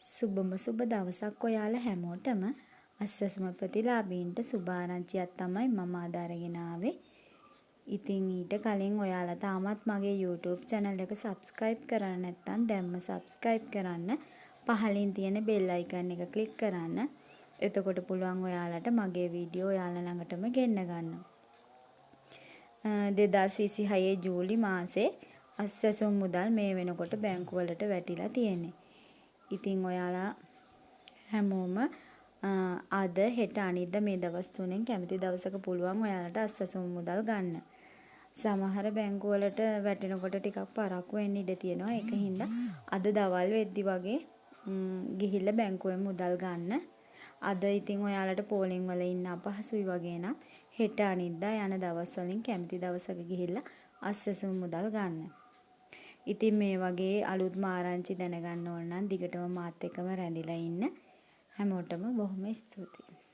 සුබම සුබ දවසක් ඔයාලා හැමෝටම. අස්වැසුම ප්‍රතිලාභීන්ට සුභාරංචියක් තමයි මම අද අරගෙන ආවේ. ඉතින් ඊට කලින් ඔයාලා තාමත් මගේ YouTube channel එක subscribe කරලා නැත්නම් දැන්ම subscribe කරන්න. පහලින් තියෙන bell icon එක ක්ලික් කරන්න. එතකොට පුළුවන් ඔයාලට මගේ වීඩියෝ ඔයාලා ළඟටම ගෙන්න ගන්න. 2026 ජූලි මාසේ අස්වැසුම් මුදල් මේ වෙනකොට බැංකු වලට වැටිලා තියෙන්නේ. ඉතින් ඔයාලා හැමෝම අද, හෙට, අනිද්දා මේ දවස් තුනෙන් කැමති දවසක පුළුවන් ඔයාලට අස්වැසුම් මුදල් ගන්න. සමහර බැංකු වලට වැටෙනකොට ටිකක් පරක්කු වෙන්න ඉඩ තියෙනවා. ඒක හින්දා අද දවල් වෙද්දි වගේ ගිහිල්ලා බැංකුවෙන් මුදල් ගන්න. අද ඉතින් ඔයාලට පෝලිං වල ඉන්න අපහසුයි වගේ නම් හෙට, අනිද්දා යන දවස් වලින් කැමති දවසක ගිහිල්ලා අස්වැසුම් මුදල් ගන්න. ඉතින් මේ වගේ අලුත්ම ආරංචි දැනගන්න ඕන නම් දිගටම මාත් එක්කම රැඳිලා ඉන්න. හැමෝටම බොහොම ස්තුතියි.